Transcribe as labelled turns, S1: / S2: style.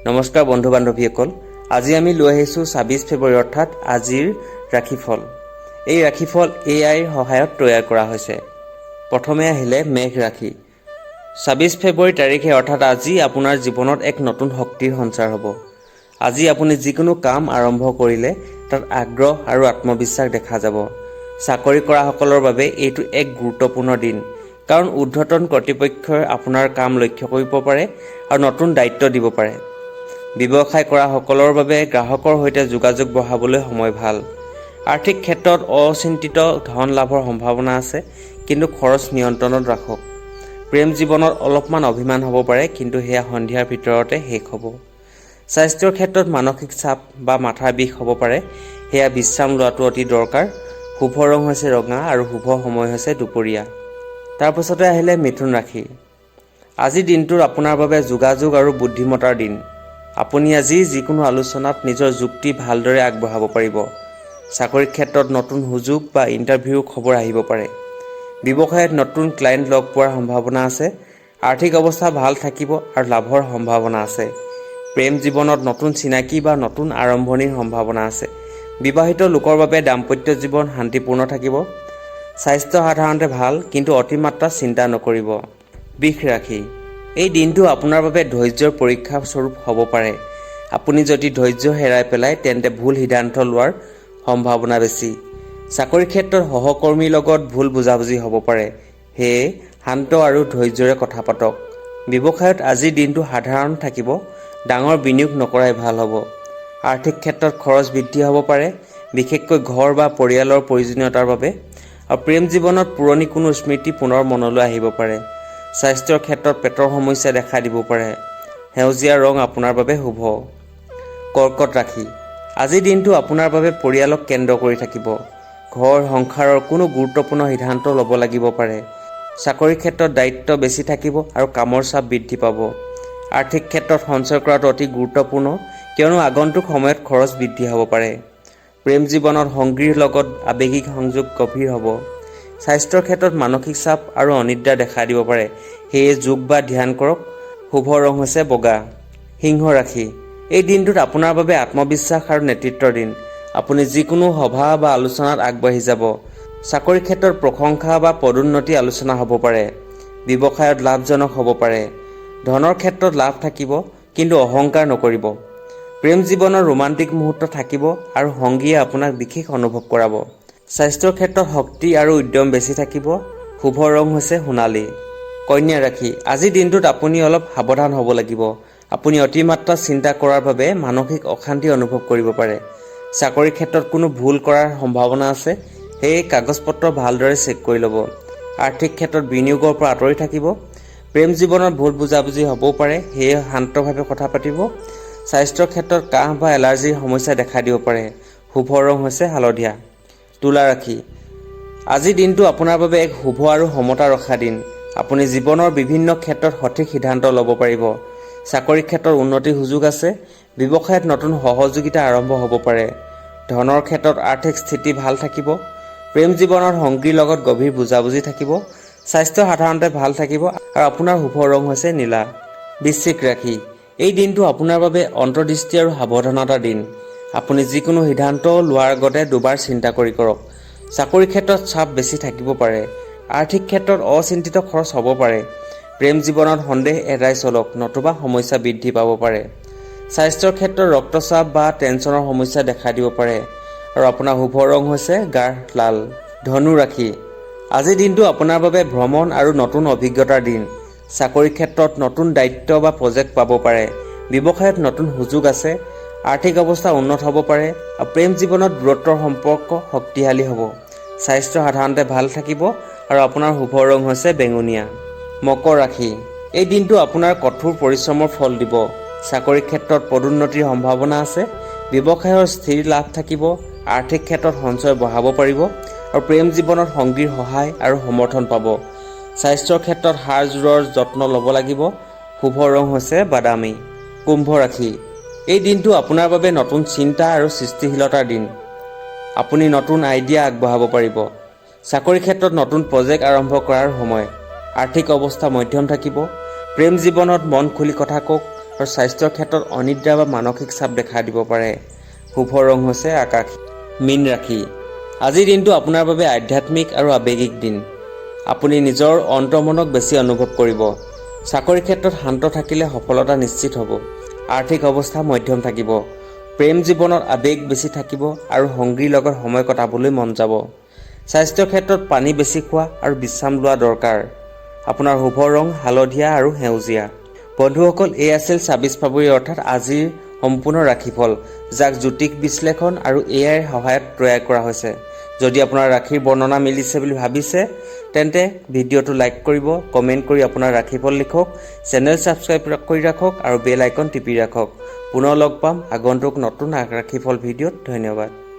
S1: নমস্কাৰ বন্ধু বান্ধৱীসকল, আজি আমি লৈ আহিছোঁ 26 ফেব্ৰুৱাৰী অৰ্থাৎ আজিৰ ৰাশিফল। এই ৰাশিফল এআইৰ সহায়ত তৈয়াৰ কৰা হৈছে। প্ৰথমে আহিলে মেষ ৰাশি। 26 ফেব্ৰুৱাৰী তাৰিখে অৰ্থাৎ আজি আপোনাৰ জীৱনত এক নতুন শক্তিৰ সঞ্চাৰ হ'ব। আজি আপুনি যিকোনো কাম আৰম্ভ কৰিলে তাত আগ্ৰহ আৰু আত্মবিশ্বাস দেখা যাব। চাকৰি কৰাসকলৰ বাবে এইটো এক গুৰুত্বপূৰ্ণ দিন, কাৰণ ঊৰ্ধ্বতন কৰ্তৃপক্ষই আপোনাৰ কাম লক্ষ্য কৰিব পাৰে আৰু নতুন দায়িত্ব দিব পাৰে। ব্যৱসায় কৰাসকলৰ বাবে গ্ৰাহকৰ সৈতে যোগাযোগ বঢ়াবলৈ সময় ভাল। আৰ্থিক ক্ষেত্ৰত অচিন্তিত ধন লাভৰ সম্ভাৱনা আছে, কিন্তু খৰচ নিয়ন্ত্ৰণত ৰাখক। প্ৰেম জীৱনত অলপমান অভিমান হ'ব পাৰে, কিন্তু সেয়া সন্ধিয়াৰ ভিতৰতে শেষ হ'ব। স্বাস্থ্যৰ ক্ষেত্ৰত মানসিক চাপ বা মাথাৰ বিষ হ'ব পাৰে, সেয়া বিশ্ৰাম লোৱাটো অতি দৰকাৰ। শুভ ৰং হৈছে ৰঙা আৰু শুভ সময় হৈছে দুপৰীয়া। তাৰপাছতে আহিলে মিথুন ৰাশি। আজিৰ দিনটোত আপোনাৰ বাবে যোগাযোগ আৰু বুদ্ধিমত্তাৰ দিন। আপুনি আজি যিকোনো আলোচনাত নিজৰ যুক্তি ভালদৰে আগবঢ়াব পাৰিব। চাকৰিৰ ক্ষেত্ৰত নতুন সুযোগ বা ইণ্টাৰভিউৰ খবৰ আহিব পাৰে। ব্যৱসায়ত নতুন ক্লায়েণ্ট লগ পোৱাৰ সম্ভাৱনা আছে। আৰ্থিক অৱস্থা ভাল থাকিব আৰু লাভৰ সম্ভাৱনা আছে। প্ৰেম জীৱনত নতুন চিনাকি বা নতুন আৰম্ভণিৰ সম্ভাৱনা আছে। বিবাহিত লোকৰ বাবে দাম্পত্য জীৱন শান্তিপূৰ্ণ থাকিব। স্বাস্থ্য সাধাৰণতে ভাল, কিন্তু অতিমাত্ৰা চিন্তা নকৰিব। বৃষ ৰাশি। এই দিনটো আপোনাৰ বাবে ধৈৰ্যৰ পৰীক্ষা স্বৰূপ হ'ব পাৰে। আপুনি যদি ধৈৰ্য হেৰাই পেলায়, তেন্তে ভুল সিদ্ধান্ত লোৱাৰ সম্ভাৱনা বেছি। চাকৰিৰ ক্ষেত্ৰত সহকৰ্মীৰ লগত ভুল বুজাবুজি হ'ব পাৰে, সেয়ে শান্ত আৰু ধৈৰ্যৰে কথা পাতক। ব্যৱসায়ত আজিৰ দিনটো সাধাৰণ থাকিব, ডাঙৰ বিনিয়োগ নকৰাই ভাল হ'ব। আৰ্থিক ক্ষেত্ৰত খৰচ বৃদ্ধি হ'ব পাৰে, বিশেষকৈ ঘৰ বা পৰিয়ালৰ প্ৰয়োজনীয়তাৰ বাবে। আৰু প্ৰেম জীৱনত পুৰণি কোনো স্মৃতি পুনৰ মনলৈ আহিব পাৰে। স্বাস্থ্যৰ ক্ষেত্ৰত পেটৰ সমস্যা দেখা দিব পাৰে। সেউজীয়া ৰং আপোনাৰ বাবে শুভ। কৰ্কট ৰাশি। আজিৰ দিনটো আপোনাৰ বাবে পৰিয়ালক কেন্দ্ৰ কৰি থাকিব। ঘৰ সংসাৰৰ কোনো গুৰুত্বপূৰ্ণ সিদ্ধান্ত ল'ব লাগিব পাৰে। চাকৰিৰ ক্ষেত্ৰত দায়িত্ব বেছি থাকিব আৰু কামৰ চাপ বৃদ্ধি পাব। আৰ্থিক ক্ষেত্ৰত সঞ্চয় কৰাটো অতি গুৰুত্বপূৰ্ণ, কিয়নো আগন্তুক সময়ত খৰচ বৃদ্ধি হ'ব পাৰে। প্ৰেম জীৱনত সংগীৰ লগত আৱেগিক সংযোগ গভীৰ হ'ব। স্বাস্থ্যৰ ক্ষেত্ৰত মানসিক চাপ আৰু অনিদ্ৰা দেখা দিব পাৰে, সেয়ে যোগ বা ধ্যান কৰক। শুভ ৰং হৈছে বগা। সিংহ ৰাশি। এই দিনটোত আপোনাৰ বাবে আত্মবিশ্বাস আৰু নেতৃত্বৰ দিন। আপুনি যিকোনো সভা বা আলোচনাত আগবাঢ়ি যাব। চাকৰিৰ ক্ষেত্ৰত প্ৰশংসা বা পদোন্নতি আলোচনা হ'ব পাৰে। ব্যৱসায়ত লাভজনক হ'ব পাৰে। ধনৰ ক্ষেত্ৰত লাভ থাকিব, কিন্তু অহংকাৰ নকৰিব। প্ৰেম জীৱনৰ ৰোমান্টিক মুহূৰ্ত থাকিব আৰু সংগীয়ে আপোনাক বিশেষ অনুভৱ কৰাব। স্বাস্থ্যৰ ক্ষেত্ৰত শক্তি আৰু উদ্যম বেছি থাকিব। শুভ ৰং হৈছে সোণালী। কন্যা ৰাশি। আজিৰ দিনটোত আপুনি অলপ সাৱধান হ'ব লাগিব। আপুনি অতিমাত্ৰা চিন্তা কৰাৰ বাবে মানসিক অশান্তি অনুভৱ কৰিব পাৰে। চাকৰিৰ ক্ষেত্ৰত কোনো ভুল কৰাৰ সম্ভাৱনা আছে, সেয়ে কাগজ পত্ৰ ভালদৰে চেক কৰি ল'ব। আৰ্থিক ক্ষেত্ৰত বিনিয়োগৰ পৰা আঁতৰি থাকিব। প্ৰেম জীৱনত ভুল বুজাবুজি হ'বও পাৰে, সেয়ে শান্তভাৱে কথা পাতিব। স্বাস্থ্যৰ ক্ষেত্ৰত কাহ বা এলাৰ্জিৰ সমস্যা দেখা দিব পাৰে। শুভ ৰং হৈছে হালধীয়া। তুলা ৰাশি। আজিৰ দিনটো আপোনাৰ বাবে এক শুভ আৰু সমতা ৰখা দিন। আপুনি জীৱনৰ বিভিন্ন ক্ষেত্ৰত সঠিক সিদ্ধান্ত ল'ব পাৰিব। চাকৰিৰ ক্ষেত্ৰত উন্নতিৰ সুযোগ আছে। ব্যৱসায়ত নতুন সহযোগিতা আৰম্ভ হ'ব পাৰে। ধনৰ ক্ষেত্ৰত আৰ্থিক স্থিতি ভাল থাকিব। প্ৰেম জীৱনত সংগীৰ লগত গভীৰ বুজাবুজি থাকিব। স্বাস্থ্য সাধাৰণতে ভাল থাকিব আৰু আপোনাৰ শুভ ৰং হৈছে নীলা। বৃশ্চিক ৰাশি। এই দিনটো আপোনাৰ বাবে অন্তৰ্দৃষ্টি আৰু সাৱধানতাৰ দিন। আপুনি যিকোনো সিদ্ধান্ত লোৱাৰ আগতে দুবাৰ চিন্তা কৰি কৰক। চাকৰিৰ ক্ষেত্ৰত চাপ বেছি থাকিব পাৰে। আৰ্থিক ক্ষেত্ৰত অচিন্তিত খৰচ হ'ব পাৰে। প্ৰেম জীৱনত সন্দেহ এৰাই চলক, নতুবা সমস্যা বৃদ্ধি পাব পাৰে। স্বাস্থ্যৰ ক্ষেত্ৰত ৰক্তচাপ বা টেনচনৰ সমস্যা দেখা দিব পাৰে আৰু আপোনাৰ শুভ ৰং হৈছে গাঢ় লাল। ধনু ৰাশি। আজিৰ দিনটো আপোনাৰ বাবে ভ্ৰমণ আৰু নতুন অভিজ্ঞতাৰ দিন। চাকৰিৰ ক্ষেত্ৰত নতুন দায়িত্ব বা প্ৰজেক্ট পাব পাৰে। ব্যৱসায়ত নতুন সুযোগ আছে। আৰ্থিক অৱস্থা উন্নত হ'ব পাৰে আৰু প্ৰেম জীৱনত দূৰত্বৰ সম্পৰ্ক শক্তিশালী হ'ব। স্বাস্থ্য সাধাৰণতে ভাল থাকিব আৰু আপোনাৰ শুভ ৰং হৈছে বেঙুনীয়া। মকৰ ৰাশি। এই দিনটো আপোনাৰ কঠোৰ পৰিশ্ৰমৰ ফল দিব। চাকৰিৰ ক্ষেত্ৰত পদোন্নতিৰ সম্ভাৱনা আছে। ব্যৱসায়ৰ স্থিৰ লাভ থাকিব। আৰ্থিক ক্ষেত্ৰত সঞ্চয় বঢ়াব পাৰিব আৰু প্ৰেম জীৱনত সংগীৰ সহায় আৰু সমৰ্থন পাব। স্বাস্থ্যৰ ক্ষেত্ৰত হাড়জোৰৰ যত্ন ল'ব লাগিব। শুভ ৰং হৈছে বাদামী। কুম্ভ ৰাশি। এই দিনটো আপোনাৰ বাবে নতুন চিন্তা আৰু সৃষ্টিশীলতাৰ দিন। আপুনি নতুন আইডিয়া আগবঢ়াব পাৰিব। চাকৰিৰ ক্ষেত্ৰত নতুন প্ৰজেক্ট আৰম্ভ কৰাৰ সময়। আৰ্থিক অৱস্থা মধ্যম থাকিব। প্ৰেম জীৱনত মন খুলি কথা কওক আৰু আৰু স্বাস্থ্যৰ ক্ষেত্ৰত অনিদ্ৰা বা মানসিক চাপ দেখা দিব পাৰে। শুভ ৰং হৈছে আকাশী। মীন ৰাশি। আজিৰ দিনটো আপোনাৰ বাবে আধ্যাত্মিক আৰু আৱেগিক দিন। আপুনি নিজৰ অন্তৰ্মনক বেছি অনুভৱ কৰিব। চাকৰিৰ ক্ষেত্ৰত শান্ত থাকিলে সফলতা নিশ্চিত হ'ব। আৰ্থিক অৱস্থা মধ্যম থাকিব। প্ৰেম জীৱনত আৱেগ বেছি থাকিব আৰু সংগীৰ লগত সময় কটাবলৈ মন যাব। স্বাস্থ্যৰ ক্ষেত্ৰত পানী বেছি খোৱা আৰু বিশ্ৰাম লোৱা দৰকাৰ। আপোনাৰ শুভ ৰং হালধীয়া আৰু সেউজীয়া। বন্ধুসকল, এই আছিল 26 ফেব্ৰুৱাৰী অৰ্থাৎ আজিৰ সম্পূৰ্ণ ৰাশিফল, যাক জ্যোতিষ বিশ্লেষণ আৰু এআইৰ সহায়ত তৈয়াৰ কৰা হৈছে। যদি আপোনাৰ ৰাশিৰ বৰ্ণনা মিলিছে বুলি ভাবিছে, তেন্তে ভিডিঅ'টো লাইক কৰিব, কমেণ্ট কৰি আপোনাৰ ৰাশিফল লিখক, চেনেল ছাবস্ক্ৰাইব কৰি ৰাখক আৰু বেল আইকন টিপি ৰাখক। পুনৰ লগ পাম আগন্তুক নতুন ৰাশিফল ভিডিঅ'ত। ধন্যবাদ।